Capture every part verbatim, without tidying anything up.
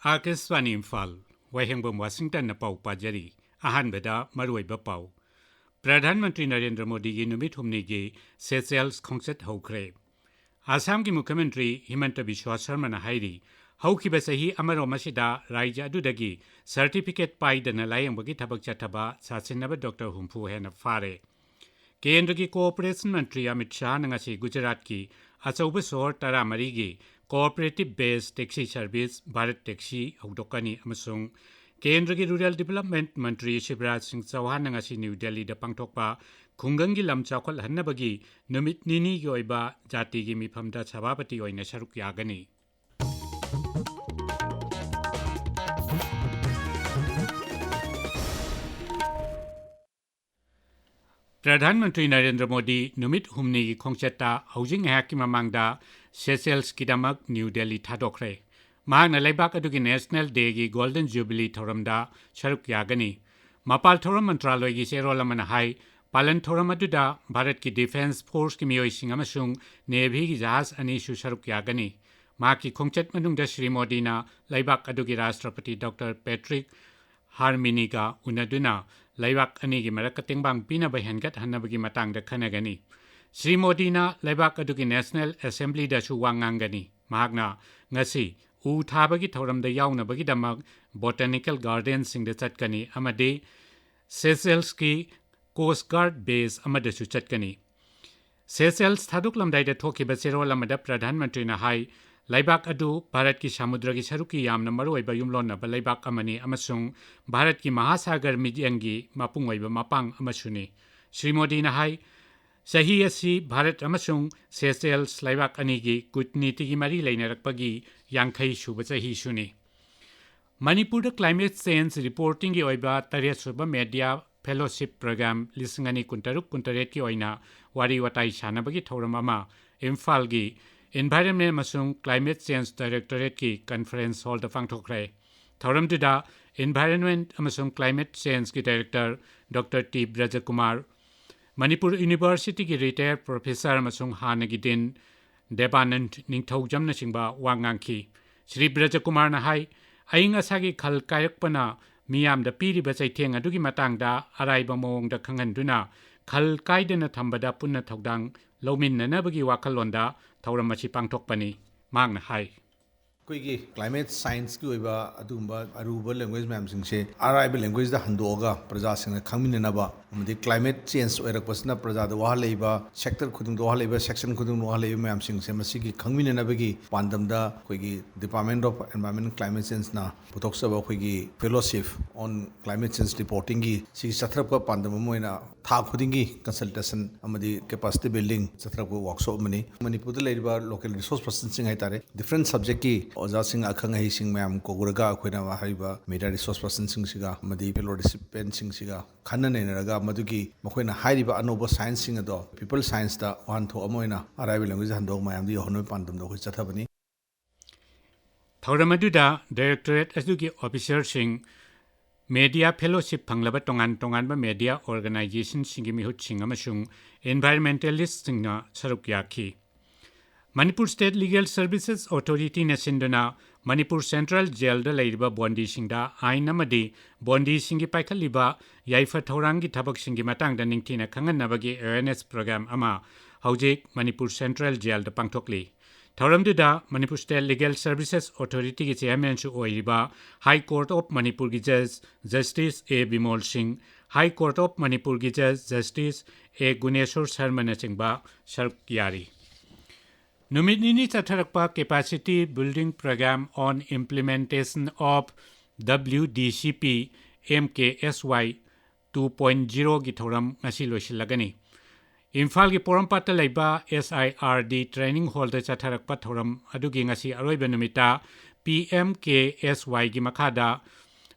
ꯑꯥꯀꯥꯁꯕꯥꯅꯤ ꯏꯝꯐꯥꯜ, ꯋꯥꯍꯦꯡꯕꯝ ꯋꯥꯁꯤꯡꯇꯟꯅ ꯄꯥꯎ ꯄꯥꯖꯔꯤ꯫ ꯑꯍꯥꯟꯕꯗ ꯃꯔꯨꯑꯣꯏꯕ ꯄꯥꯎ꯫ ꯄ꯭ꯔꯙꯥꯟ ꯃꯟꯇ꯭ꯔꯤ ꯅꯔꯦꯟꯗ꯭ꯔ ꯃꯣꯗꯤꯒꯤ ꯅꯨꯃꯤꯠ ꯍꯨꯝꯅꯤꯒꯤ ꯁꯦꯁꯦꯜꯁ ꯈꯣꯡꯆꯠ ꯍꯧꯈ꯭ꯔꯦ꯫ ꯑꯁꯥꯝꯒꯤ ꯃꯨꯈ꯭ꯌ ꯃꯟꯇ꯭ꯔꯤ ꯍꯤꯃꯟꯇ ꯕꯤꯁ꯭ꯋꯥ ꯁꯔꯃꯅ ꯍꯥꯏꯔꯤ, ꯍꯧꯈꯤꯕ ꯆꯍꯤ ꯑꯃꯔꯣꯝ ꯑꯁꯤꯗ ꯔꯥꯖ꯭ꯌ ꯑꯗꯨꯗꯒꯤ ꯁꯔꯇꯤꯐꯤꯀꯦꯠ ꯄꯥꯏꯗꯅ ꯂꯥꯌꯦꯡꯕꯒꯤ ꯊꯕꯛ ꯆꯠꯊꯕ ꯁꯥꯁꯤꯟꯅꯕ ꯗꯣꯛꯇꯔ ꯍꯨꯝꯐꯨ ꯍꯦꯟꯅ ꯐꯥꯔꯦ꯫ ꯀꯦꯟꯗ꯭ꯔꯒꯤ ꯀꯣꯑꯣꯄꯔꯦꯁꯟ ꯃꯟꯇ꯭ꯔꯤ ꯑꯃꯤꯠ ꯁꯥꯍꯅ ꯉꯁꯤ ꯒꯨꯖꯔꯥꯠꯀꯤ ꯑꯆꯧꯕ ꯁꯣꯍꯔ ꯇꯔꯥꯃꯔꯤꯒꯤ ꯀꯣꯑꯣꯄꯔꯦꯇꯤꯚ ꯕꯦꯁ ꯇꯦꯛꯁꯤ ꯁꯔꯚꯤꯁ ꯚꯥꯔꯠ ꯇꯦꯛꯁꯤ ꯍꯧꯗꯣꯛꯀꯅꯤ ꯑꯃꯁꯨꯡ ꯀꯦꯟꯗ꯭ꯔꯒꯤ ꯔꯨꯔꯦꯜ ꯗꯤꯚꯦꯂꯞꯃꯦꯟꯠ ꯃꯟꯇ꯭ꯔꯤ ꯁꯤꯕꯔꯥꯖ ꯁꯤꯡ ꯆꯧꯍꯥꯟꯅ ꯉꯁꯤ ꯅ꯭ꯌꯨ ꯗꯦꯜꯂꯤꯗ ꯄꯥꯡꯊꯣꯛꯄ ꯈꯨꯡꯒꯪꯒꯤ ꯂꯝ ꯆꯥꯎꯈꯠꯍꯟꯅꯕꯒꯤ ꯅꯨꯃꯤꯠ ꯅꯤꯅꯤꯒꯤ ꯑꯣꯏꯕ ꯖꯥꯇꯤꯒꯤ ꯃꯤꯐꯝꯗ ꯁꯚꯥꯄꯇꯤ ꯑꯣꯏꯅ ꯁꯔꯨꯛ ꯌꯥꯒꯅꯤ꯫ ꯄ꯭ꯔꯙꯥꯟ ꯃꯟꯇ꯭ꯔꯤ ꯅꯔꯦꯟꯗ꯭ꯔ ꯃꯣꯗꯤ ꯅꯨꯃꯤꯠ ꯍꯨꯝꯅꯤꯒꯤ ꯈꯣꯡꯆꯠꯇ ꯍꯧꯖꯤꯛ ꯉꯥꯏꯍꯥꯛꯀꯤ ꯃꯃꯥꯡꯗ ꯁꯦꯁꯦꯜꯁꯀꯤꯗꯃꯛ ꯅ꯭ꯌꯨ ꯗꯦꯜꯂꯤ ꯊꯥꯗꯣꯛꯈ꯭ꯔꯦ꯫ ꯃꯍꯥꯛꯅ ꯂꯩꯕꯥꯛ ꯑꯗꯨꯒꯤ ꯅꯦꯁꯅꯦꯜ ꯗꯦꯒꯤ ꯒꯣꯜꯗꯟ ꯖꯨꯕꯤꯂꯤ ꯊꯧꯔꯝꯗ ꯁꯔꯨꯛ ꯌꯥꯒꯅꯤ꯫ ꯃꯄꯥꯜ ꯊꯧꯔꯝ ꯃꯟꯇ꯭ꯔꯥꯂꯣꯏꯒꯤ ꯆꯦꯔꯣꯜ ꯑꯃꯅ ꯍꯥꯏ, ꯄꯥꯂꯟ ꯊꯧꯔꯝ ꯑꯗꯨꯗ ꯚꯥꯔꯠꯀꯤ ꯗꯤꯐꯦꯟꯁ ꯐꯣꯔꯁꯀꯤ ꯃꯤꯑꯣꯏꯁꯤꯡ ꯑꯃꯁꯨꯡ ꯅꯦꯚꯤꯒꯤ ꯖꯍꯥꯖ ꯑꯅꯤꯁꯨ ꯁꯔꯨꯛ ꯌꯥꯒꯅꯤ꯫ ꯃꯍꯥꯛꯀꯤ ꯈꯣꯡꯆꯠ ꯃꯅꯨꯡꯗ ꯁ꯭ꯔꯤ ꯃꯣꯗꯤꯅ ꯂꯩꯕꯥꯛ ꯑꯗꯨꯒꯤ ꯔꯥꯁꯇ꯭ꯔꯄꯇꯤ ꯗꯣꯛꯇꯔ ꯄꯦꯇ꯭ꯔꯤꯛ ꯍꯥꯔꯃꯤꯅꯤꯒ ꯎꯅꯗꯨꯅ ꯂꯩꯕꯥꯛ ꯑꯅꯤꯒꯤ ꯃꯔꯛꯇ ꯇꯦꯡꯕꯥꯡ ꯄꯤꯅꯕ ꯍꯦꯟꯒꯠꯍꯟꯅꯕꯒꯤ ꯃꯇꯥꯡꯗ ꯈꯟꯅꯒꯅꯤ꯫ ꯁ꯭ꯔꯤ ꯃꯣꯗꯤꯅ ꯂꯩꯕꯥꯛ ꯑꯗꯨꯒꯤ ꯅꯦꯁꯅꯦꯜ ꯑꯦꯁꯦꯝꯕ꯭ꯂꯤꯗꯁꯨ ꯋꯥ ꯉꯥꯡꯒꯅꯤ꯫ ꯃꯍꯥꯛꯅ ꯉꯁꯤ ꯎ ꯊꯥꯕꯒꯤ ꯊꯧꯔꯝꯗ ꯌꯥꯎꯅꯕꯒꯤꯗꯃꯛ ꯕꯣꯇꯥꯅꯤꯀꯦꯜ ꯒꯥꯔꯗꯦꯟꯁꯤꯡꯗ ꯆꯠꯀꯅꯤ ꯑꯃꯗꯤ ꯁꯦꯁꯦꯜꯁꯀꯤ ꯀꯣꯁ ꯒꯥꯔꯗ ꯕꯦꯁ ꯑꯃꯗꯁꯨ ꯆꯠꯀꯅꯤ꯫ ꯁꯦꯁꯦꯜꯁ ꯊꯥꯗꯣꯛꯂꯝꯗꯥꯏꯗ ꯊꯣꯛꯈꯤꯕ ꯆꯦꯔꯣꯜ ꯑꯃꯗ ꯄ꯭ꯔꯙꯥꯟ ꯃꯟꯇ꯭ꯔꯤꯅ ꯍꯥꯏ, ꯂꯩꯕꯥꯛ ꯑꯗꯨ ꯚꯥꯔꯠꯀꯤ ꯁꯃꯨꯗ꯭ꯔꯒꯤ ꯁꯔꯨꯛꯀꯤ ꯌꯥꯝꯅ ꯃꯔꯨꯑꯣꯏꯕ ꯌꯨꯝꯂꯣꯟꯅꯕ ꯂꯩꯕꯥꯛ ꯑꯃꯅꯤ ꯑꯃꯁꯨꯡ ꯚꯥꯔꯠꯀꯤ ꯃꯍꯥꯁꯥꯒꯔ ꯃꯤꯠꯌꯦꯡꯒꯤ ꯃꯄꯨꯡ ꯑꯣꯏꯕ ꯃꯄꯥꯡ ꯑꯃꯁꯨꯅꯤ꯫ ꯁ꯭ꯔꯤ ꯃꯣꯗꯤꯅ ꯍꯥꯏ, ꯆꯍꯤ ꯑꯁꯤ ꯚꯥꯔꯠ ꯑꯃꯁꯨꯡ ꯁꯦꯁꯦꯜꯁ ꯂꯩꯕꯥꯛ ꯑꯅꯤꯒꯤ ꯀꯨꯠꯅꯤꯇꯤꯒꯤ ꯃꯔꯤ ꯂꯩꯅꯔꯛꯄꯒꯤ ꯌꯥꯡꯈꯩ ꯁꯨꯕ ꯆꯍꯤꯁꯨꯅꯤ꯫ ꯃꯅꯤꯄꯨꯔꯗ ꯀ꯭ꯂꯥꯏꯃꯦꯠ ꯆꯦꯟꯖ ꯔꯤꯄꯣꯔꯇꯤꯡꯒꯤ ꯑꯣꯏꯕ ꯇꯔꯦꯠ ꯁꯨꯕ ꯃꯦꯗꯤꯌꯥ ꯐꯦꯂꯣꯁꯤꯞ ꯄ꯭ꯔꯣꯒ꯭ꯔꯥꯝ ꯂꯤꯁꯤꯡ ꯑꯅꯤ ꯀꯨꯟꯇꯔꯨꯛ ꯀꯨꯟꯇꯔꯦꯠꯀꯤ ꯑꯣꯏꯅ ꯋꯥꯔꯤ ꯋꯥꯇꯥꯏ ꯁꯥꯟꯅꯕꯒꯤ ꯊꯧꯔꯝ ꯑꯃ ꯏꯝꯐꯥꯜꯒꯤ ꯏꯟꯚꯥꯏꯔꯟꯃꯦꯟ ꯑꯃꯁꯨꯡ ꯀ꯭ꯂꯥꯏꯃꯦꯠ ꯆꯦꯟꯖ ꯗꯥꯏꯔꯦꯛꯇꯣꯔꯦꯠꯀꯤ ꯀꯟꯐꯔꯦꯟꯁ ꯍꯣꯜꯗ ꯄꯥꯡꯊꯣꯛꯈ꯭ꯔꯦ꯫ ꯊꯧꯔꯝꯗꯨꯗ ꯏꯟꯚꯥꯏꯔꯟꯃꯦꯟ ꯑꯃꯁꯨꯡ ꯀ꯭ꯂꯥꯏꯃꯦꯠ ꯆꯦꯟꯖꯒꯤ director doctor T Brajakumar, Manipur ꯌꯨꯅꯤꯚꯔꯁꯤꯇꯤꯒꯤ ꯔꯤꯇꯥꯌꯔ ꯄ꯭ꯔꯣꯐꯦꯁꯔ ꯑꯃꯁꯨꯡ ꯍꯥꯟꯅꯒꯤ ꯗꯤꯟ ꯗꯦꯕꯥꯅꯟꯗ ꯅꯤꯡꯊꯧꯖꯝꯅꯆꯤꯡꯕ ꯋꯥ ꯉꯥꯡꯈꯤ꯫ ꯁ꯭ꯔꯤ ꯕ꯭ꯔꯖꯀꯨꯃꯥꯔꯅ ꯍꯥꯏ, ꯑꯏꯪ ꯑꯁꯥꯒꯤ ꯈꯜ ꯀꯥꯏꯔꯛꯄꯅ ꯃꯤꯌꯥꯝꯗ ꯄꯤꯔꯤꯕ ꯆꯩꯊꯦꯡ ꯑꯗꯨꯒꯤ ꯃꯇꯥꯡꯗ ꯑꯔꯥꯏꯕ ꯃꯑꯣꯡꯗ ꯈꯪꯍꯟꯗꯨꯅ ꯈꯜ ꯀꯥꯏꯗꯅ ꯊꯝꯕꯗ ꯄꯨꯟꯅ ꯊꯧꯗꯥꯡ ꯂꯧꯃꯤꯟꯅꯅꯕꯒꯤ ꯋꯥꯈꯜꯂꯣꯟꯗ ꯊꯧꯔꯝ ꯑꯁꯤ ꯄꯥꯡꯊꯣꯛꯄꯅꯤ꯫ ꯃꯍꯥꯛꯅ ꯍꯥꯏ, ꯑꯩꯈꯣꯏꯒꯤ ꯀ꯭ꯂꯥꯏꯃꯦꯠ ꯁꯥꯏꯟꯁꯀꯤ ꯑꯣꯏꯕ ꯑꯗꯨꯒꯨꯝꯕ ꯑꯔꯨꯕ ꯂꯦꯡꯒ꯭ꯋꯦꯖ ꯃꯌꯥꯝꯁꯤꯡꯁꯦ ꯑꯔꯥꯏꯕ ꯂꯦꯡꯒ꯭ꯋꯦꯖꯇ ꯍꯟꯗꯣꯛꯑꯒ ꯄ꯭ꯔꯖꯥꯁꯤꯡꯅ ꯈꯪꯃꯤꯟꯅꯅꯕ, ꯑꯃꯗꯤ ꯀ꯭ꯂꯥꯏꯃꯦꯠ ꯆꯦꯟꯖ ꯑꯣꯏꯔꯛꯄꯁꯤꯅ ꯄ꯭ꯔꯖꯥꯗ ꯋꯥꯍꯜꯂꯛꯏꯕ, ꯁꯦꯛꯇꯔ ꯈꯨꯗꯤꯡꯗ ꯋꯥꯍꯜꯂꯛꯏꯕ, ꯁꯦꯛꯁꯟ ꯈꯨꯗꯤꯡꯗ ꯋꯥꯍꯜꯂꯛꯏꯕ ꯃꯌꯥꯝꯁꯤꯡꯁꯦ ꯃꯁꯤꯒꯤ ꯈꯪꯃꯤꯟꯅꯅꯕꯒꯤ ꯄꯥꯟꯗꯝꯗ ꯑꯩꯈꯣꯏꯒꯤ Department of Environment Climate Changeꯅ ꯄꯨꯊꯣꯛꯆꯕ ꯑꯩꯈꯣꯏꯒꯤ Fellowship on Climate Change Reportingꯒꯤ ꯁꯤꯒꯤ ꯆꯠꯊꯔꯛꯄ ꯄꯥꯟꯗꯝ ꯑꯃ ꯑꯣꯏꯅ ꯊꯥ ꯈꯨꯗꯤꯡꯒꯤ consultation ꯑꯃꯗꯤ capacity building ꯆꯠꯊꯔꯛꯄ workshop ꯑꯃꯅꯤ꯫ ꯃꯅꯤꯄꯨꯔꯗ ꯂꯩꯔꯤꯕ local resource personꯁꯤꯡ ꯍꯥꯏꯇꯥꯔꯦ, different subjectꯀꯤ ꯑꯣꯖꯥꯁꯤꯡ, ꯑꯈꯪ ꯑꯍꯩꯁꯤꯡ ꯃꯌꯥꯝ ꯀꯧꯔꯒ ꯑꯩꯈꯣꯏꯅ ꯍꯥꯏꯔꯤꯕ media resource personꯁꯤꯡꯁꯤꯒ ꯑꯃꯗꯤ fellow recipientꯁꯤꯡꯁꯤꯒ ꯈꯟꯅ ꯅꯩꯅꯔꯒ ꯃꯗꯨꯒꯤ ꯃꯈꯣꯏꯅ ꯍꯥꯏꯔꯤꯕ ꯑꯅꯧꯕ ꯁꯥꯏꯟꯁꯁꯤꯡ ꯑꯗꯣ people scienceꯇ ꯋꯥꯍꯟꯊꯣꯛ ꯑꯃ ꯑꯣꯏꯅ ꯑꯔꯥꯏꯕ ꯂꯦꯡꯒ꯭ꯋꯦꯖꯇ ꯍꯟꯗꯣꯛꯑꯒ ꯃꯌꯥꯝꯗ ꯌꯧꯍꯟꯕꯒꯤ ꯄꯥꯟꯗꯝꯗ ꯑꯩꯈꯣꯏ ꯆꯠꯊꯕꯅꯤ꯫ ꯊꯧꯔꯝ ꯑꯗꯨꯗ directorate ꯑꯗꯨꯒꯤ officerꯁꯤꯡ, media fellowship ꯐꯪꯂꯕ ꯇꯣꯉꯥꯟ ꯇꯣꯉꯥꯟꯕ media organizationꯁꯤꯡꯒꯤ ꯃꯤꯍꯨꯠꯁꯤꯡ ꯑꯃꯁꯨꯡ environmentalistꯁꯤꯡꯅ ꯁꯔꯨꯛ ꯌꯥꯈꯤ꯫ ꯃꯅꯤꯄꯨꯔ State Legal Services Authorityꯅ ꯁꯤꯟꯗꯨꯅ ꯃꯅꯤꯄꯨꯔ Central Jailꯗ ꯂꯩꯔꯤꯕ ꯕꯣꯟꯗꯤꯁꯤꯡꯗ ꯑꯥꯏꯟ ꯑꯃꯗꯤ ꯕꯣꯟꯗꯤꯁꯤꯡꯒꯤ ꯄꯥꯏꯈꯠꯂꯤꯕ ꯌꯥꯏꯐ ꯊꯧꯔꯥꯡꯒꯤ ꯊꯕꯛꯁꯤꯡꯒꯤ ꯃꯇꯥꯡꯗ ꯅꯤꯡꯊꯤꯅ ꯈꯪꯍꯟꯅꯕꯒꯤ awareness program ꯑꯃ ꯍꯧꯖꯤꯛ ꯃꯅꯤꯄꯨꯔ Central Jailꯗ ꯄꯥꯡꯊꯣꯛꯂꯤ꯫ ꯊꯧꯔꯝꯗꯨꯗ ꯃꯅꯤꯄꯨꯔ State Legal Services Authorityꯒꯤ chairmanꯁꯨ ꯑꯣꯏꯔꯤꯕ High Court of ꯃꯅꯤꯄꯨꯔꯒꯤ Judge Justice A ꯕꯤꯃꯣꯜ ꯁꯤꯡ, High Court of ꯃꯅꯤꯄꯨꯔꯒꯤ Judge Justice A ꯒꯨꯅꯦꯁꯣꯔ ꯁꯔꯃꯅꯆꯤꯡꯕ ꯁꯔꯨꯛ ꯌꯥꯔꯤ꯫ ꯅꯨꯃꯤꯠ ꯅꯤꯅꯤ ꯆꯠꯊꯔꯛꯄ Capacity Building Program on Implementation of W D C P M K S Y two point zeroꯒꯤ ꯊꯧꯔꯝ ꯉꯁꯤ ꯂꯣꯏꯁꯤꯜꯂꯒꯅꯤ꯫ ꯏꯝꯐꯥꯜꯒꯤ ꯄꯣꯔꯣꯝꯄꯥꯠꯇ ꯂꯩꯕ S I R D training hallꯗ ꯆꯠꯊꯔꯛꯄ ꯊꯧꯔꯝ ꯑꯗꯨꯒꯤ ꯉꯁꯤ ꯑꯔꯣꯏꯕ ꯅꯨꯃꯤꯠꯇ P M K S Yꯒꯤ ꯃꯈꯥꯗ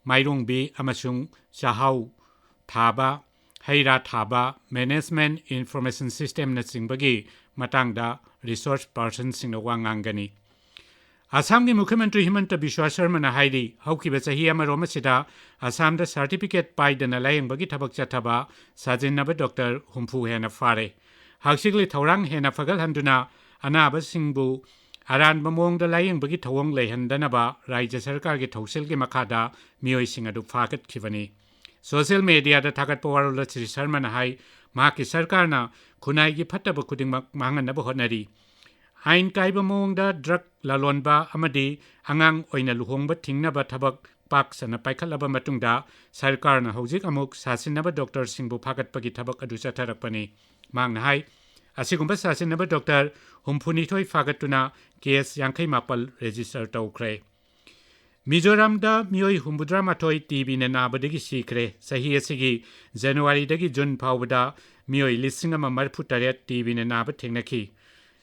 ꯃꯥꯏꯔꯣꯡꯕꯤ ꯑꯃꯁꯨꯡ ꯆꯥꯛꯍꯥꯎ ꯊꯥꯕ, ꯍꯩ ꯔꯥ ꯊꯥꯕ, management information systemꯅꯆꯤꯡꯕꯒꯤ ꯃꯇꯥꯡꯗ resource personꯁꯤꯡꯅ ꯋꯥ ꯉꯥꯡꯒꯅꯤ꯫ ꯑꯁꯥꯝꯒꯤ ꯃꯨꯈ꯭ꯌ ꯃꯟꯇ꯭ꯔꯤ ꯍꯤꯃꯟꯇ ꯕꯤꯁ꯭ꯋꯥ ꯁꯔꯃꯅ ꯍꯥꯏꯔꯤ, ꯍꯧꯈꯤꯕ ꯆꯍꯤ ꯑꯃꯔꯣꯝ ꯑꯁꯤꯗ ꯑꯁꯥꯝꯗ ꯁꯥꯔꯇꯤꯐꯤꯀꯦꯠ ꯄꯥꯏꯗꯅ ꯂꯥꯌꯦꯡꯕꯒꯤ ꯊꯕꯛ ꯆꯠꯊꯕ ꯁꯥꯖꯤꯟꯅꯕ ꯗꯣꯛꯇꯔ ꯍꯨꯝꯐꯨ ꯍꯦꯟꯅ ꯐꯥꯔꯦ꯫ ꯍꯛꯁꯦꯜꯒꯤ ꯊꯧꯔꯥꯡ ꯍꯦꯟꯅ ꯐꯒꯠꯍꯟꯗꯨꯅ ꯑꯅꯥꯕꯁꯤꯡꯕꯨ ꯑꯔꯥꯟꯕ ꯃꯑꯣꯡꯗ ꯂꯥꯌꯦꯡꯕꯒꯤ ꯊꯧꯑꯣꯡ ꯂꯩꯍꯟꯗꯅꯕ ꯔꯥꯖ꯭ꯌ ꯁꯔꯀꯥꯔꯒꯤ ꯊꯧꯁꯤꯜꯒꯤ ꯃꯈꯥꯗ ꯃꯤꯑꯣꯏꯁꯤꯡ ꯑꯗꯨ ꯐꯥꯒꯠꯈꯤꯕꯅꯤ꯫ ꯁꯣꯁꯤꯌꯦꯜ ꯃꯦꯗꯤꯌꯥꯗ ꯊꯥꯒꯠꯄ ꯋꯥꯔꯣꯜꯗ ꯁ꯭ꯔꯤ ꯁꯔꯃꯅ ꯍꯥꯏ, ꯃꯍꯥꯛꯀꯤ ꯁꯔꯀꯥꯔꯅ ꯈꯨꯟꯅꯥꯏꯒꯤ ꯐꯠꯇꯕ ꯈꯨꯗꯤꯡꯃꯛ ꯃꯥꯡꯍꯟꯅꯕ ꯍꯣꯠꯅꯔꯤ꯫ ꯑꯥꯏꯟ ꯀꯥꯏꯕ ꯃꯑꯣꯡꯗ ꯗ꯭ꯔꯒ ꯂꯂꯣꯟꯕ ꯑꯃꯗꯤ ꯑꯉꯥꯡ ꯑꯣꯏꯅ ꯂꯨꯍꯣꯡꯕ ꯊꯤꯡꯅꯕ ꯊꯕꯛ ꯄꯥꯛ ꯁꯟꯅ ꯄꯥꯏꯈꯠꯂꯕ ꯃꯇꯨꯡꯗ ꯁꯔꯀꯥꯔꯅ ꯍꯧꯖꯤꯛ ꯑꯃꯨꯛ ꯁꯥꯁꯤꯟꯅꯕ ꯗꯣꯛꯇꯔꯁꯤꯡꯕꯨ ꯐꯥꯒꯠꯄꯒꯤ ꯊꯕꯛ ꯑꯗꯨ ꯆꯠꯊꯔꯛꯄꯅꯤ꯫ ꯃꯍꯥꯛꯅ ꯍꯥꯏ, ꯑꯁꯤꯒꯨꯝꯕ ꯁꯥꯁꯤꯟꯅꯕ ꯗꯣꯛꯇꯔ ꯍꯨꯝꯐꯨꯅꯤꯊꯣꯏ ꯐꯥꯒꯠꯇꯨꯅ ꯀꯦꯁ ꯌꯥꯡꯈꯩ ꯃꯥꯄꯜ ꯔꯦꯖꯤꯁꯇꯔ ꯇꯧꯈ꯭ꯔꯦ꯫ ꯃꯤꯖꯣꯔꯥꯝꯗ ꯃꯤꯑꯣꯏ ꯍꯨꯝꯐꯨꯇꯔꯥ ꯃꯥꯊꯣꯏ ꯇꯤ ꯕꯤꯅ ꯅꯥꯕꯗꯒꯤ ꯁꯤꯈ꯭ꯔꯦ꯫ ꯆꯍꯤ ꯑꯁꯤꯒꯤ ꯖꯅꯋꯥꯔꯤꯗꯒꯤ ꯖꯨꯟ ꯐꯥꯎꯕꯗ ꯃꯤꯑꯣꯏ ꯂꯤꯁꯤꯡ ꯑꯃ ꯃꯔꯤꯐꯨ ꯇꯔꯦꯠ ꯇꯤ ꯕꯤꯅ ꯅꯥꯕ ꯊꯦꯡꯅꯈꯤ꯫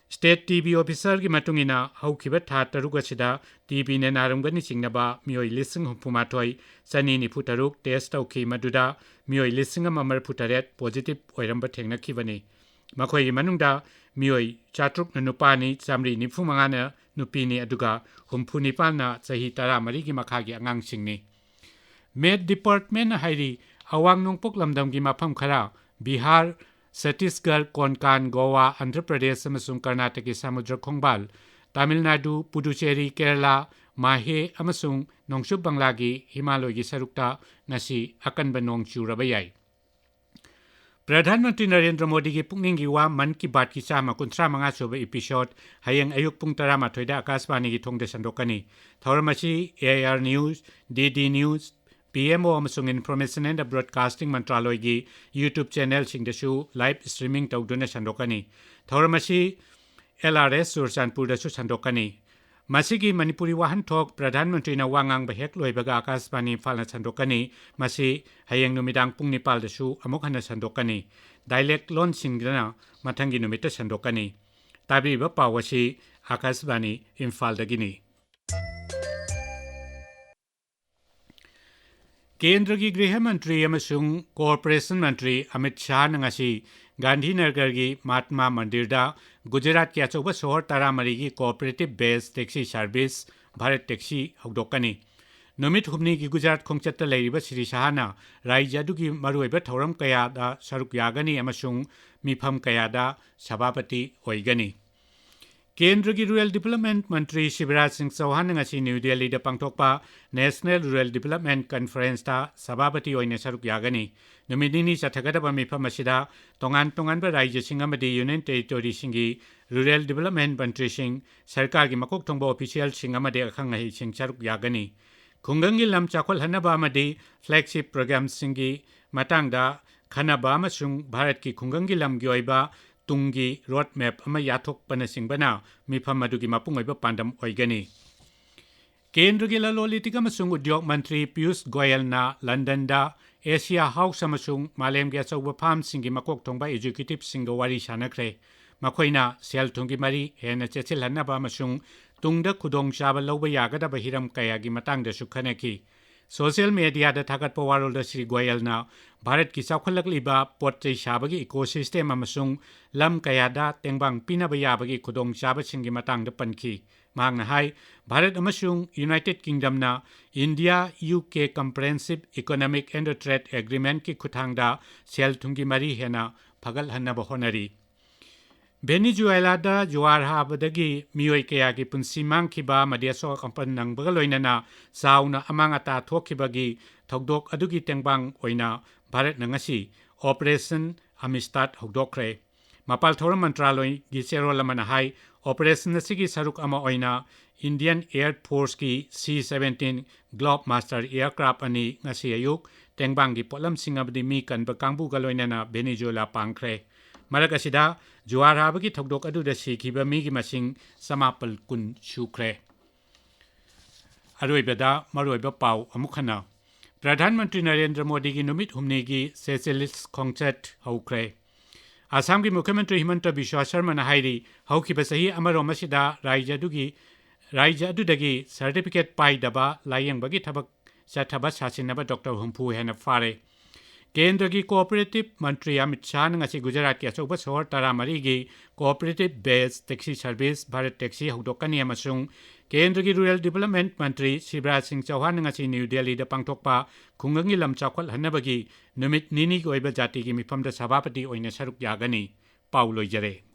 ꯁ꯭ꯇꯦꯠ ꯇꯤ ꯕꯤ ꯑꯣꯐꯤꯁꯔꯒꯤ ꯃꯇꯨꯡ ꯏꯟꯅ, ꯍꯧꯈꯤꯕ ꯊꯥ ꯇꯔꯨꯛ ꯑꯁꯤꯗ ꯇꯤ ꯕꯤꯅ ꯅꯥꯔꯝꯒꯅꯤ ꯆꯤꯡꯅꯕ ꯃꯤꯑꯣꯏ ꯂꯤꯁꯤꯡ ꯍꯨꯝꯐꯨ ꯃꯥꯊꯣꯏ ꯆꯅꯤ ꯅꯤꯐꯨ ꯇꯔꯨꯛ ꯇꯦꯁ ꯇꯧꯈꯤ, ꯃꯗꯨꯗ ꯃꯤꯑꯣꯏ ꯂꯤꯁꯤꯡ ꯑꯃ ꯃꯔꯤꯐꯨ ꯇꯔꯦꯠ ꯄꯣꯖꯤꯇꯤꯚ ꯑꯣꯏꯔꯝꯕ ꯊꯦꯡꯅꯈꯤꯕꯅꯤ꯫ ꯃꯈꯣꯏꯒꯤ ꯃꯅꯨꯡꯗ ꯃꯤꯑꯣꯏ ꯆꯥꯇ꯭ꯔꯨꯛꯅ ꯅꯨꯄꯥꯅꯤ, ꯆꯥꯃꯔꯤ ꯅꯤꯐꯨ ꯃꯉꯥꯅ ꯅꯨꯄꯤꯅꯤ, ꯑꯗꯨꯒ ꯍꯨꯝꯐꯨ ꯅꯤꯄꯥꯟꯅ ꯆꯍꯤ ꯇꯔꯥꯃꯔꯤꯒꯤ ꯃꯈꯥꯒꯤ ꯑꯉꯥꯡꯁꯤꯡꯅꯤ꯫ ꯃꯦꯠ ꯗꯤꯄꯥꯔꯠꯃꯦꯟꯅ ꯍꯥꯏꯔꯤ, ꯑꯋꯥꯡ ꯅꯣꯡꯄꯣꯛ ꯂꯝꯗꯝꯒꯤ ꯃꯐꯝ ꯈꯔ, ꯕꯤꯍꯥꯔ, ꯆꯇꯤꯁꯒꯔ, ꯀꯣꯟꯀꯥꯟ, ꯒꯣꯋꯥ, ꯑꯟꯙ꯭ꯔ ꯄ꯭ꯔꯗꯦꯁ ꯑꯃꯁꯨꯡ ꯀꯔꯅꯥꯇꯀꯒꯤ ꯁꯃꯨꯗ꯭ꯔ ꯈꯣꯡꯕꯥꯜ, ꯇꯥꯃꯤꯜ ꯅꯥꯗꯨ, ꯄꯨꯗꯨꯆꯦꯔꯤ, ꯀꯦꯔꯂꯥ, ꯃꯥꯍꯦ ꯑꯃꯁꯨꯡ ꯅꯣꯡꯆꯨꯞ ꯕꯪꯂꯥꯒꯤ ꯍꯤꯃꯥꯂꯣꯏꯒꯤ ꯁꯔꯨꯛꯇ ꯉꯁꯤ ꯑꯀꯟꯕ ꯅꯣꯡ ꯆꯨꯔꯕ ꯌꯥꯏ꯫ ꯄ꯭ꯔꯙꯥꯟ ꯃꯟꯇ꯭ꯔꯤ ꯅꯔꯦꯟꯗ꯭ꯔ ꯃꯣꯗꯤꯒꯤ ꯄꯨꯛꯅꯤꯡꯒꯤ ꯋꯥ ꯃꯟ ꯀꯤ ꯕꯥꯠꯀꯤ ꯆꯥꯝꯃ ꯀꯨꯟꯊ꯭ꯔꯥ ꯃꯉꯥ ꯁꯨꯕ ꯏꯄꯤꯁꯣꯗ ꯍꯌꯦꯡ ꯑꯌꯨꯛ ꯄꯨꯡ ꯇꯔꯥꯃꯥꯊꯣꯏꯗ ꯑꯀꯥꯁꯕꯥꯅꯤꯒꯤ ꯊꯣꯡꯗ ꯁꯟꯗꯣꯛꯀꯅꯤ꯫ ꯊꯧꯔꯝ ꯑꯁꯤ A I R news, D D news, P M O ꯑꯃꯁꯨꯡ ꯏꯟꯐꯣꯔꯃꯦꯁꯟ ꯑꯦꯟ ꯕ꯭ꯔꯣꯗꯀꯥꯁꯇꯤꯡ ꯃꯟꯇ꯭ꯔꯥꯂꯣꯏꯒꯤ YouTube ꯆꯦꯅꯦꯜꯁꯤꯡꯗꯁꯨ ꯂꯥꯏꯚ ꯁ꯭ꯇ꯭ꯔꯤꯃꯤꯡ ꯇꯧꯗꯨꯅ ꯁꯟꯗꯣꯛꯀꯅꯤ꯫ ꯊꯧꯔꯝ ꯑꯁꯤ ꯑꯦꯜ ꯑꯥꯔ ꯑꯦꯁ ꯆꯨꯔꯆꯥꯟꯄꯨꯔꯗꯁꯨ ꯁꯟꯗꯣꯛꯀꯅꯤ꯫ ꯃꯁꯤꯒꯤ ꯃꯅꯤꯄꯨꯔꯤ ꯋꯥꯍꯟꯊꯣꯛ ꯄ꯭ꯔꯙꯥꯟ ꯃꯟꯇ꯭ꯔꯤꯅ ꯋꯥ ꯉꯥꯡꯕ ꯍꯦꯛ ꯂꯣꯏꯕꯒ ꯑꯀꯥꯁꯕꯥꯅꯤ ꯏꯝꯐꯥꯜꯅ ꯁꯟꯗꯣꯛꯀꯅꯤ꯫ ꯃꯁꯤ ꯍꯌꯦꯡ ꯅꯨꯃꯤꯗꯥꯡ ꯄꯨꯡ ꯅꯤꯄꯥꯜꯗꯁꯨ ꯑꯃꯨꯛ ꯍꯟꯅ ꯁꯟꯗꯣꯛꯀꯅꯤ꯫ ꯗꯥꯏꯂꯦꯛ ꯂꯣꯟꯁꯤꯡꯗꯅ ꯃꯊꯪꯒꯤ ꯅꯨꯃꯤꯠꯇ ꯁꯟꯗꯣꯛꯀꯅꯤ꯫ ꯇꯥꯕꯤꯔꯤꯕ ꯄꯥꯎ ꯑꯁꯤ ꯑꯀꯥꯁꯕꯥꯅꯤ ꯏꯝꯐꯥꯜꯗꯒꯤꯅꯤ꯫ ꯀꯦꯟꯗ꯭ꯔꯒꯤ ꯒ꯭ꯔꯤꯍ ꯃꯟꯇ꯭ꯔꯤ ꯑꯃꯁꯨꯡ ꯀꯣꯑꯣꯄꯔꯦꯁꯟ ꯃꯟꯇ꯭ꯔꯤ ꯑꯃꯤꯠ ꯁꯥꯍꯅ ꯉꯁꯤ ꯒꯥꯟꯙꯤꯅꯒꯔꯒꯤ ꯃꯍꯥꯠꯃꯥ ꯃꯟꯗꯤꯔꯗ ꯒꯨꯖꯔꯥꯠꯀꯤ ꯑꯆꯧꯕ ꯁꯣꯍꯔ ꯇꯔꯥꯃꯔꯤꯒꯤ ꯀꯣꯑꯣꯄꯔꯦꯇꯤꯚ ꯕꯦꯁ ꯇꯦꯛꯁꯤ ꯁꯔꯚꯤꯁ ꯚꯥꯔꯠ ꯇꯦꯛꯁꯤ ꯍꯧꯗꯣꯛꯀꯅꯤ꯫ ꯅꯨꯃꯤꯠ ꯍꯨꯝꯅꯤꯒꯤ ꯒꯨꯖꯔꯥꯠ ꯈꯣꯡꯆꯠꯇ ꯂꯩꯔꯤꯕ ꯁ꯭ꯔꯤ ꯁꯥꯍꯅ ꯔꯥꯖ꯭ꯌ ꯑꯗꯨꯒꯤ ꯃꯔꯨꯑꯣꯏꯕ ꯊꯧꯔꯝ ꯀꯌꯥꯗ ꯁꯔꯨꯛ ꯌꯥꯒꯅꯤ ꯑꯃꯁꯨꯡ ꯃꯤꯐꯝ ꯀꯌꯥꯗ ꯁꯚꯥꯄꯇꯤ ꯑꯣꯏꯒꯅꯤ꯫ ꯀꯦꯟꯗ꯭ꯔꯒꯤ ꯔꯨꯔꯦꯜ ꯗꯤꯚꯦꯂꯞꯃꯦꯟꯠ ꯃꯟꯇ꯭ꯔꯤ ꯁꯤꯕꯔꯥꯖ ꯁꯤꯡ ꯆꯧꯍꯥꯟꯅ ꯉꯁꯤ ꯅ꯭ꯌꯨ ꯗꯦꯜꯂꯤꯗ ꯄꯥꯡꯊꯣꯛꯄ ꯅꯦꯁꯅꯦꯜ ꯔꯨꯔꯦꯜ ꯗꯤꯚꯦꯂꯞꯃꯦꯟꯠ ꯀꯟꯐꯔꯦꯟꯁꯇ ꯁꯚꯥꯄꯇꯤ ꯑꯣꯏꯅ ꯁꯔꯨꯛ ꯌꯥꯒꯅꯤ꯫ ꯅꯨꯃꯤꯠ ꯅꯤꯅꯤ ꯆꯠꯊꯒꯗꯕ ꯃꯤꯐꯝ ꯑꯁꯤꯗ ꯇꯣꯉꯥꯟ ꯇꯣꯉꯥꯟꯕ ꯔꯥꯖ꯭ꯌꯁꯤꯡ ꯑꯃꯗꯤ ꯌꯨꯅꯤꯌꯟ ꯇꯦꯔꯤꯇꯣꯔꯤꯁꯤꯡꯒꯤ ꯔꯨꯔꯦꯜ ꯗꯤꯚꯦꯂꯞꯃꯦꯟꯠ ꯃꯟꯇ꯭ꯔꯤꯁꯤꯡ, ꯁꯔꯀꯥꯔꯒꯤ ꯃꯀꯣꯛ ꯊꯣꯡꯕ ꯑꯣꯐꯤꯁꯤꯌꯦꯜꯁꯤꯡ ꯑꯃꯗꯤ ꯑꯈꯪ ꯑꯍꯩꯁꯤꯡ ꯁꯔꯨꯛ ꯌꯥꯒꯅꯤ꯫ ꯈꯨꯡꯒꯪꯒꯤ ꯂꯝ ꯆꯥꯎꯈꯠꯍꯟꯅꯕ ꯑꯃꯗꯤ ꯐ꯭ꯂꯦꯒꯁꯤꯞ ꯄ꯭ꯔꯣꯒ꯭ꯔꯥꯝꯁꯤꯡꯒꯤ ꯃꯇꯥꯡꯗ ꯈꯟꯅꯕ ꯑꯃꯁꯨꯡ ꯚꯥꯔꯠꯀꯤ ꯈꯨꯡꯒꯪꯒꯤ ꯂꯝꯒꯤ ꯑꯣꯏꯕ ꯇꯨꯡꯒꯤ ꯔꯣꯗ ꯃꯦꯞ ꯑꯃ ꯌꯥꯊꯣꯛꯄꯅꯆꯤꯡꯕꯅ ꯃꯤꯐꯝ ꯑꯗꯨꯒꯤ ꯃꯄꯨꯡ ꯑꯣꯏꯕ ꯄꯥꯟꯗꯝ ꯑꯣꯏꯒꯅꯤ꯫ ꯀꯦꯟꯗ꯭ꯔꯒꯤ ꯂꯂꯣꯟ ꯏꯇꯤꯛ ꯑꯃꯁꯨꯡ ꯎꯗ꯭ꯌꯣꯛ ꯃꯟꯇ꯭ꯔꯤ ꯄꯤꯌꯨꯁ ꯒꯣꯌꯜꯅ ꯂꯟꯗꯟꯗ ꯑꯦꯁꯤꯌꯥ ꯍꯥꯎꯁ ꯑꯃꯁꯨꯡ ꯃꯥꯂꯦꯝꯒꯤ ꯑꯆꯧꯕ ꯐꯥꯔꯝꯁꯤꯡꯒꯤ ꯃꯀꯣꯛ ꯊꯣꯡꯕ ꯑꯦꯖꯤꯀ꯭ꯌꯨꯇꯤꯕꯁꯤꯡꯒ ꯋꯥꯔꯤ ꯁꯥꯟꯅꯈ꯭ꯔꯦ꯫ ꯃꯈꯣꯏꯅ ꯁꯦꯜ ꯊꯨꯝꯒꯤ ꯃꯔꯤ ꯍꯦꯟꯅ ꯆꯦꯠꯁꯤꯜꯍꯟꯅꯕ ꯑꯃꯁꯨꯡ ꯇꯨꯡꯗ ꯈꯨꯗꯣꯡꯆꯥꯕ ꯂꯧꯕ ꯌꯥꯒꯗꯕ ꯍꯤꯔꯝ ꯀꯌꯥꯒꯤ ꯃꯇꯥꯡꯗꯁꯨ ꯈꯟꯅꯈꯤ꯫ ꯁꯣꯁꯤꯌꯦꯜ ꯃꯦꯗꯤꯌꯥꯗ ꯊꯥꯒꯠꯄ ꯋꯥꯔꯣꯜꯗ ꯁ꯭ꯔꯤ ꯒꯣꯌꯜꯅ ꯚꯥꯔꯠꯀꯤ ꯆꯥꯎꯈꯠꯂꯛꯂꯤꯕ ꯄꯣꯠ ꯆꯩ ꯁꯥꯕꯒꯤ ꯏꯀꯣꯁꯤꯁꯇꯦꯝ ꯑꯃꯁꯨꯡ ꯂꯝ ꯀꯌꯥꯗ ꯇꯦꯡꯕꯥꯡ ꯄꯤꯅꯕ ꯌꯥꯕꯒꯤ ꯈꯨꯗꯣꯡꯆꯥꯕꯁꯤꯡꯒꯤ ꯃꯇꯥꯡꯗ ꯄꯟꯈꯤ꯫ ꯃꯍꯥꯛꯅ ꯍꯥꯏ, ꯚꯥꯔꯠ ꯑꯃꯁꯨꯡ ꯌꯨꯅꯥꯏꯇꯦꯗ ꯀꯤꯡꯗꯝꯅ India U K comprehensive economic and trade ꯑꯦꯒ꯭ꯔꯤꯃꯦꯟꯠꯀꯤ ꯈꯨꯠꯊꯥꯡꯗ ꯁꯦꯜ ꯊꯨꯝꯒꯤ ꯃꯔꯤ ꯍꯦꯟꯅ ꯐꯒꯠꯍꯟꯅꯕ ꯍꯣꯠꯅꯔꯤ꯫ ꯚꯦꯅꯤꯖꯨꯋꯦꯂꯥꯗ ꯖꯨꯋꯥꯔ ꯍꯥꯕꯗꯒꯤ ꯃꯤꯑꯣꯏ ꯀꯌꯥꯒꯤ ꯄꯨꯟꯁꯤ ꯃꯥꯡꯈꯤꯕ ꯑꯃꯗꯤ ꯑꯁꯣꯛ ꯑꯄꯟ ꯅꯪꯕꯒ ꯂꯣꯏꯅꯅ ꯆꯥꯎꯅ ꯑꯃꯥꯡ ꯑꯇꯥ ꯊꯣꯛꯈꯤꯕꯒꯤ ꯊꯧꯗꯣꯛ ꯑꯗꯨꯒꯤ ꯇꯦꯡꯕꯥꯡ ꯑꯣꯏꯅ ꯚꯥꯔꯠꯅ ꯉꯁꯤ ꯑꯣꯄꯔꯦꯁꯟ ꯑꯃꯤꯁꯇꯥꯗ ꯍꯧꯗꯣꯛꯈ꯭ꯔꯦ꯫ ꯃꯄꯥꯜ ꯊꯧꯔꯝ ꯃꯟꯇ꯭ꯔꯥꯂꯣꯏꯒꯤ ꯆꯦꯔꯣꯜ ꯑꯃꯅ ꯍꯥꯏ, ꯑꯣꯄꯔꯦꯁꯟ ꯑꯁꯤꯒꯤ ꯁꯔꯨꯛ ꯑꯃ ꯑꯣꯏꯅ ꯏꯟꯗꯤꯌꯟ ꯑꯦꯌꯔ ꯐꯣꯔꯁꯀꯤ ꯁꯤ ꯁꯚꯦꯟꯇꯤꯟ ꯒ꯭ꯂꯣꯕ ꯃꯥꯁꯇꯔ ꯑꯦꯌꯔꯀ꯭ꯔꯥꯐ ꯑꯅꯤ ꯉꯁꯤ ꯑꯌꯨꯛ ꯇꯦꯡꯕꯥꯡꯒꯤ ꯄꯣꯠꯂꯝꯁꯤꯡ ꯑꯃꯗꯤ ꯃꯤ ꯀꯟꯕ ꯀꯥꯡꯕꯨꯒ ꯂꯣꯏꯅꯅ ꯚꯦꯅꯤꯖꯨꯋꯦꯂꯥ ꯄꯥꯡꯈ꯭ꯔꯦ꯫ ꯃꯔꯛ ꯑꯁꯤꯗ, ꯖꯨꯋꯥꯔ ꯍꯥꯕꯒꯤ ꯊꯧꯗꯣꯛ ꯑꯗꯨꯗ ꯁꯤꯈꯤꯕ ꯃꯤꯒꯤ ꯃꯁꯤꯡ ꯆꯃꯥꯄꯜ ꯀꯨꯟ ꯁꯨꯈ꯭ꯔꯦ꯫ ꯑꯔꯣꯏꯕꯗ ꯃꯔꯨꯑꯣꯏꯕ ꯄꯥꯎ ꯑꯃꯨꯛ ꯍꯟꯅ꯫ ꯄ꯭ꯔꯙꯥꯟ ꯃꯟꯇ꯭ꯔꯤ ꯅꯔꯦꯟꯗ꯭ꯔ ꯃꯣꯗꯤꯒꯤ ꯅꯨꯃꯤꯠ ꯍꯨꯝꯅꯤꯒꯤ ꯁꯦꯁꯦꯂꯤꯁ ꯈꯣꯡꯆꯠ ꯍꯧꯈ꯭ꯔꯦ꯫ ꯑꯁꯥꯝꯒꯤ ꯃꯨꯈ꯭ꯌ ꯃꯟꯇ꯭ꯔꯤ ꯍꯤꯃꯟꯇ ꯕꯤꯁ꯭ꯋꯥ ꯁꯔꯃꯅ ꯍꯥꯏꯔꯤ, ꯍꯧꯈꯤꯕ ꯆꯍꯤ ꯑꯃꯔꯣꯝ ꯑꯁꯤꯗ ꯔꯥꯖ꯭ꯌ ꯑꯗꯨꯒꯤ, ꯔꯥꯖ꯭ꯌ ꯑꯗꯨꯗꯒꯤ ꯁꯔꯇꯤꯐꯤꯀꯦꯠ ꯄꯥꯏꯗꯕ ꯂꯥꯌꯦꯡꯕꯒꯤ ꯊꯕꯛ ꯆꯠꯊꯕ ꯁꯥꯁꯤꯟꯅꯕ ꯗꯣꯛꯇꯔ ꯍꯨꯝꯐꯨ ꯍꯦꯟꯅ ꯐꯥꯔꯦ꯫ ꯀꯦꯟꯗ꯭ꯔꯒꯤ ꯀꯣꯑꯣꯄꯔꯦꯇꯤꯚ ꯃꯟꯇ꯭ꯔꯤ ꯑꯃꯤꯠ ꯁꯥꯍꯅ ꯉꯁꯤ ꯒꯨꯖꯔꯥꯠꯀꯤ ꯑꯆꯧꯕ ꯁꯍꯔ ꯇꯔꯥꯃꯔꯤꯒꯤ ꯀꯣꯑꯣꯄꯔꯦꯇꯤꯚ ꯕꯦꯁ ꯇꯦꯛꯁꯤ ꯁꯔꯚꯤꯁ ꯚꯥꯔꯠ ꯇꯦꯛꯁꯤ ꯍꯧꯗꯣꯛꯀꯅꯤ ꯑꯃꯁꯨꯡ ꯀꯦꯟꯗ꯭ꯔꯒꯤ ꯔꯨꯔꯦꯜ ꯗꯤꯚꯦꯂꯞꯃꯦꯟꯠ ꯃꯟꯇ꯭ꯔꯤ ꯁꯤꯕꯔꯥꯖ ꯁꯤꯡ ꯆꯧꯍꯥꯟꯅ ꯉꯁꯤ ꯅ꯭ꯌꯨ ꯗꯦꯜꯂꯤꯗ ꯄꯥꯡꯊꯣꯛꯄ ꯈꯨꯡꯒꯪꯒꯤ ꯂꯝ ꯆꯥꯎꯈꯠꯍꯟꯅꯕꯒꯤ ꯅꯨꯃꯤꯠ ꯅꯤꯅꯤꯒꯤ ꯑꯣꯏꯕ ꯖꯥꯇꯤꯒꯤ ꯃꯤꯐꯝꯗ ꯁꯚꯥꯄꯇꯤ ꯑꯣꯏꯅ ꯁꯔꯨꯛ ꯌꯥꯒꯅꯤ꯫ ꯄꯥꯎ ꯂꯣꯏꯖꯔꯦ꯫